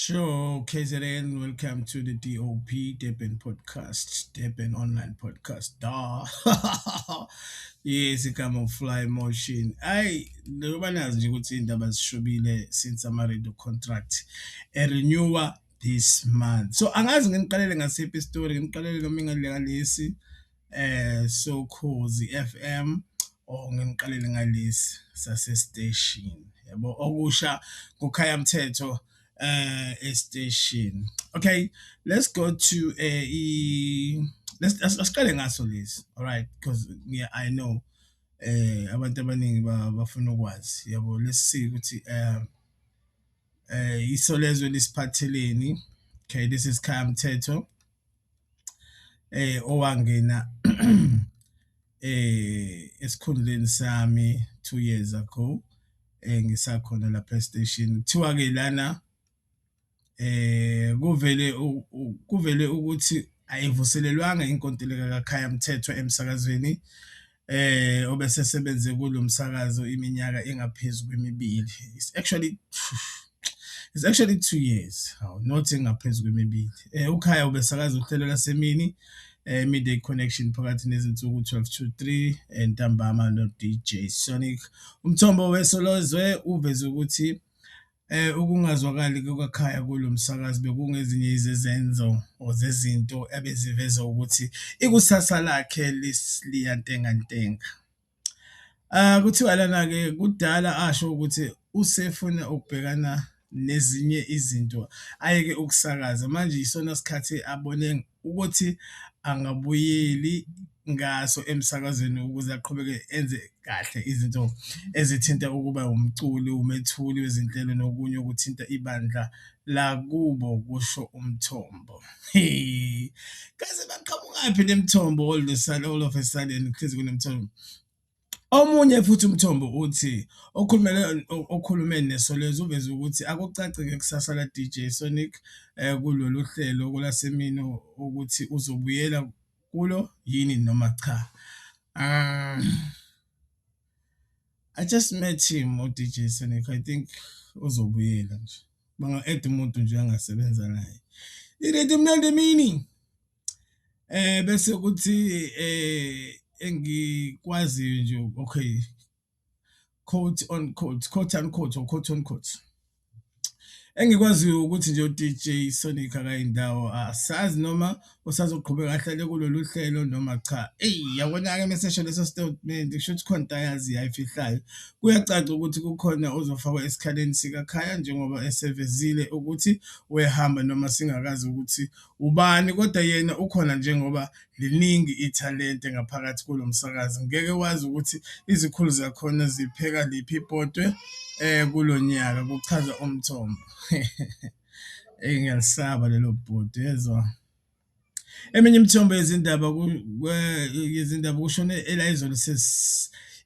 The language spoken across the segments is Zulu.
Sure, KZN, welcome to the DOP Durban podcast, Durban online podcast. Da. Yes, igama Fly Motion. Ayi, njengoba nazi nje ukuthi indaba zishubile since ama-radio contract e-renew-a this month. So angazi nginiqalele ngasiphi isitori, nginiqalele noma ngalesi soKhozi FM or nginiqalele ngalesi sase station. Yabo okusha kuKhaya Mthetho e-station. Okay, let's go to let's asiqale ngaso lesi. All right, because yeah, I know abantu abaningi bafuna ukwazi, yabo. Let's see ukuthi Isolezwe lisiphatheleni. Okay, this is Khaya Mthetho owangena esikhundleni sami 2 years ago, ngisakhona lapha e-station. Kuthiwa ke lana kuvele ukuthi ayivuselelwanga inkontileka kaKhaya Mthethwa emsakazweni, obesesebenze kulo msakazo iminyaka engaphezu kwemibili. It's actually 2 years, hawu, not engaphezu kwemibili. UKhaya ubesakaza uhlelo lwasemini, Midday Connection, phakathi nezinsuku 12 to 3 ntambama no DJ Sonic. Umthombo weSolezwe uveze ukuthi ukungazwakali kukaKhaya kulo msakazo bekungezinye izezenzo or zezinto ebeziveza ukuthi ikusasa lakhe liyantengantenga. Kuthiwa lana ke kudala asho ukuthi usefuna ukubhekana nezinye izinto, ayeke ukusakaza. Manje isona sikhathi abone ukuthi angabuyeli ngaso emsakazweni ukuze aqhubeke enze kahle izinto ezithinta ukuba umculi, umethuli wezinhlelo nokunye okuthinta ibandla lakubo, kusho umthombo. Hey, kaze baqhamukaphi nemithombo all of a sudden kuhlezi kunemithombo? Omunye futhi umthombo uthi okhulumele okhulume neSolezwe uveze ukuthi akucaci ngekusasa la DJ Sonic kulolu hlelo lwasemini ukuthi uzobuyela kulo yini noma cha. I just met him, u-DJ Sonic. I think uzobuyela nje. Banga-add umuntu nje angasebenza naye. Irethi mnandi emini. Bese kuthi engikwaziyo nje, okay, quote on quote, quote unquote or quote on quote. Engikwaziyo ukuthi nje u-DJ Sonic akayindawo, asazi noma usazoqhubeka ahlale kulolu hlelo noma cha. Eyi, yabona-ke mesesho leso statement, kusho ukuthi khona into ayaziyo ayifihlayo. Kuyacaca ukuthi kukhona ozofakwa esikhaleni sikaKhaya njengoba esevezile ukuthi uyahamba, noma singakazi ukuthi ubani, kodwa yena ukhona njengoba liningi ithalente ngaphakathi kulo msakazo. Ngeke wazi ukuthi izikhulu zakhona zipheka liphi ibhodwe kulo nyaka, kuchaza umthombo. Eyi, ngiyalisaba lelo bhodwe, yezwa. Eminye imithombo yezindaba kushone elayizolo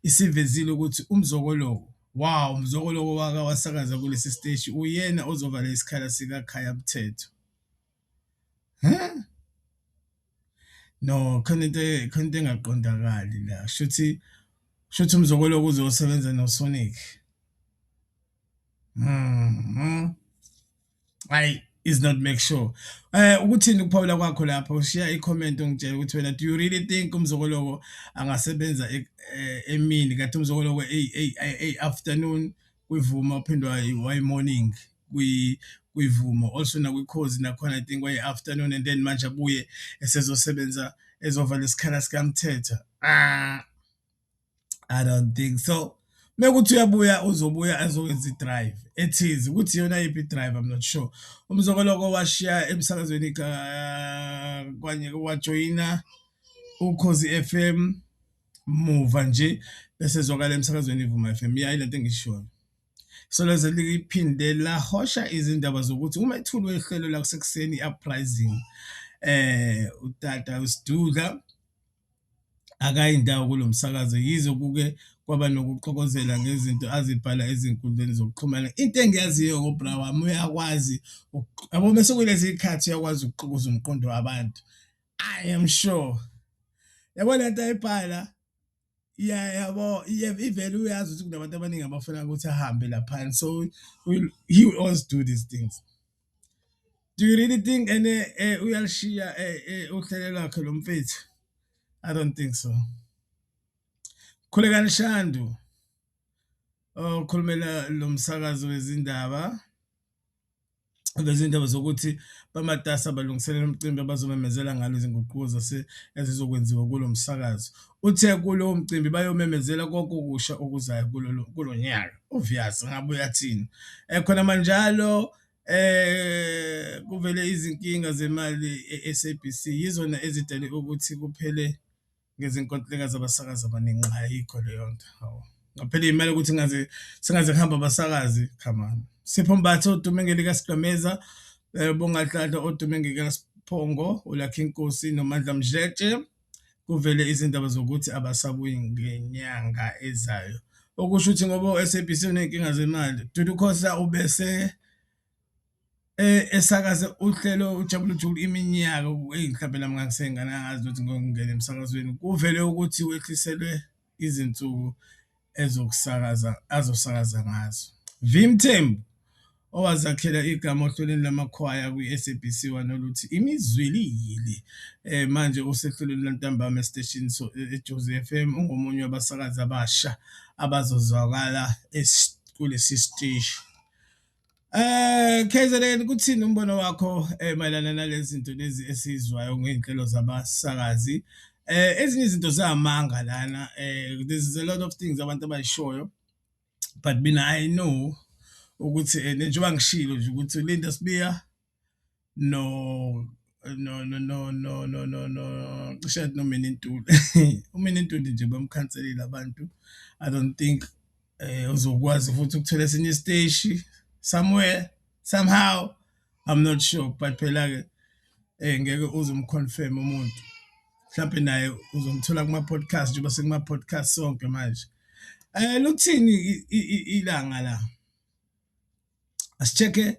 isivezile ukuthi uMzokoloko, wow, uMzokoloko wake wasakaza kulesi siteshi, uyena ozovala isikhala sikaKhaya Mthetho. Huh? No, khona into engaqondakali la. Shuthi uMzokoloko uzosebenza noSonic. Hayi, is not make sure. Ukuthini ukuphawula kwakho lapho? Shiya i-comment ungitshela ukuthi wena, do you really think uMzokoloko angasebenza emini, kanti uMzokoloko ey afternoon kwiVuma, uphinde wayi morning kwiVuma, also nakwiKhozi nakhona I think wayi afternoon, and then manje abuye esezosebenza ezovala isikhala sikaMthetho? Ah, I don't think so. Mekuthi uyabuya, uzobuya azokwenza i-drive ethize, ukuthi iyona yiphi i-drive, I'm not sure. UMzokoloko washiya emsakazweni kwanye wajoyina Ukhozi FM muva nje, bese ezwakala emsakazweni iVuma FM. Ya, ilento engishoyo. Solezwe liphinde lahosha izindaba zokuthi umethuli wehlelo lakusekuseni i-Uprising, utata uSidudla, akayindawo kulo msakazo, yize kuke kwaba nokuxokozela ngezinto azibhala ezinkundleni zokuxhumana. Into engiyaziyo ngobra wami, uyakwazi, yabo, bese kulezi zikhathi uyakwazi ukuxukuza umqondo wabantu. I am sure, yabo, lento ayibhala ya, yabo, ivele uyazi ukuthi kunabantu abaningi abafuna ukuthi ahambe laphana, so he will always do these things. Do you really think ene uyalishiya uhlelo lwakhe lo mfethu? I don't think so. Khulekani Shandu okhulumela lo msakazo wezindaba lezindaba zokuthi bamatasa balungiselela umcimbi abazomemezela ngalo izinguquko zase ezizokwenziwa kulo msakazo. Uthe kulowo mcimbi bayomemezela konke okusha okuzayo kulo nyaka. Obvious, ngabe uyathini. Khona manjalo kuvele izinkinga zemali e-SABC, yizona ezidale ukuthi kuphele ngezinkontileka zabasakazi abaningi. Ayikho leyo nto, hawu. Ngaphela imali ukuthi ngaze sengaze kuhamba abasakazi, come on. Sipho Mbatha odume ngelikaSigqemeza, Bonga Dladla odume ngelikaSiphongo, uLucky Nkosi noMandla Mdletshe, kuvele izindaba zokuthi abasabuyi ngenyanga ezayo. Okusho ukuthi ngoba u-SABC uney'nkinga zemali, Dudu Khosa ubese esakaze uhlelo uJabula Jule iminyaka, eyi mhlawumbe nami ngangiseyingane, ngangazi ukuthi ngiyongena emsakazweni. Kuvele ukuthi wehliselwe izinsuku ezokusakaza azosakaza ngazo. V Mthembu owazakhela igama ohlelweni lamakhwaya kwi-SABC 1 oluthi Imizwilili, manje usehlelweni lwantambama esiteshini so eJozi FM, ungomunye wabasakazi abasha abazozwakala kulesi siteshi. KZN, kuthini umbono wakho mayelana nalezi zinto lezi esizwayo ngey'nhlelo zabasakazi? Ezinye izinto zamanga lana, there's a lot of things abantu abayishoyo, but mina I know ukuthi njengoba ngishilo nje ukuthi Linda Sibiya no no no no no no no no cishe no Minnie Ntuli, uMinnie Ntuli nje bamkhanselile abantu. I don't think uzokwazi futhi ukuthola esinye isiteshi somewhere somehow, I'm not sure, but phela ke ngeke uze umconfirm umuntu, mhlawumbe naye uzomthola kuma podcast njengoba sekuma podcast sonke manje. Luthini ilanga la? Asicheke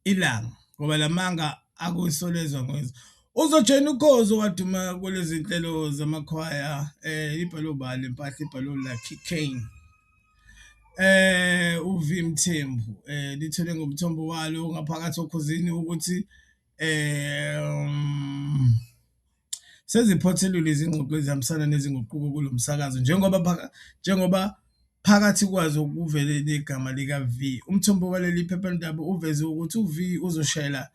ilanga ngoba lamanga akusolezwa ngezwe. Uzojoyina uKhozi owaduma kulezi nhlelo zamakhwaya, ibhalo bani impahla ibhalo Lucky Kane. uV Mthembu lithole ngomthombo walo ngaphakathi oKhozini ukuthi seziphothelile izingxoxo ezihambisana nezinguquko kulomsakazo, njengoba phakathi kwazo kuvele negama lika V. Umthombo waleli phephandaba uveze ukuthi uV uzoshayela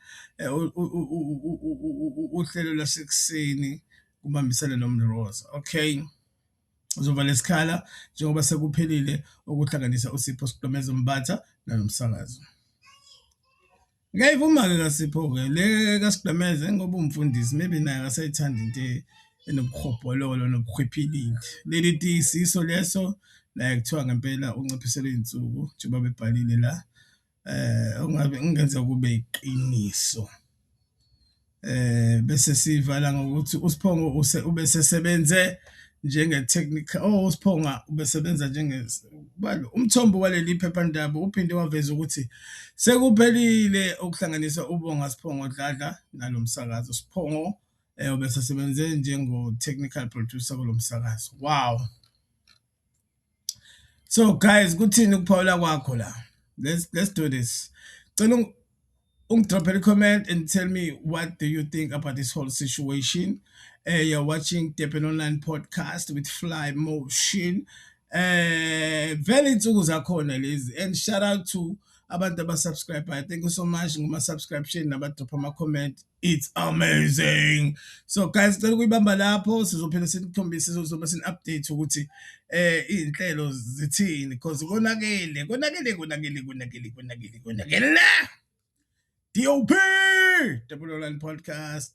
uhlelo lwasekuseni kubambisana noMroza. Okay, uzovala isikhala njengoba sekuphelile ukuhlanganisa uSipho Sigqemeza Mbatha nalomsakazo. Ngiyayivuma-ke kaSipho-ke le kaSigqemeza, ngoba umfundisi maybe naye akasayithandi into enobuhobhololo nobuhwiphilili. Leli tisiso leso naye kuthiwa ngempela unciphiselwe iy'nsuku njengoba bebhalile la, okungabe kungenzeka kube iqiniso. Bese sivala ngokuthi uSiphongo ubesesebenze njenge-technical, oh uSiphonga ubesebenza njenge umthombo waleli phephandaba uphinde waveza ukuthi sekuphelile ukuhlanganisa uBonga Siphongo Dladla nalomsakazo. Siphongo ubesesebenze njengo-technical producer kulomsakazo. Wow. So guys, kuthini ukuphawula kwakho la? Let's do this. Cela ungidrophele comment and tell me what do you think about this whole situation. You're watching Durban Online Podcast with Fly Motion. Vele insuku zakhona lezi, and shout out to abantu abasubscribe. Thank you so much ngama subscription nabadrop ama comment. It's amazing. So guys, cela ukuyibamba lapho, sizophela sinikhombise, sizobe sin update ukuthi izinhlelo zithini, because konakele konakele konakele konakele konakele konakele. DOP, Durban Online Podcast.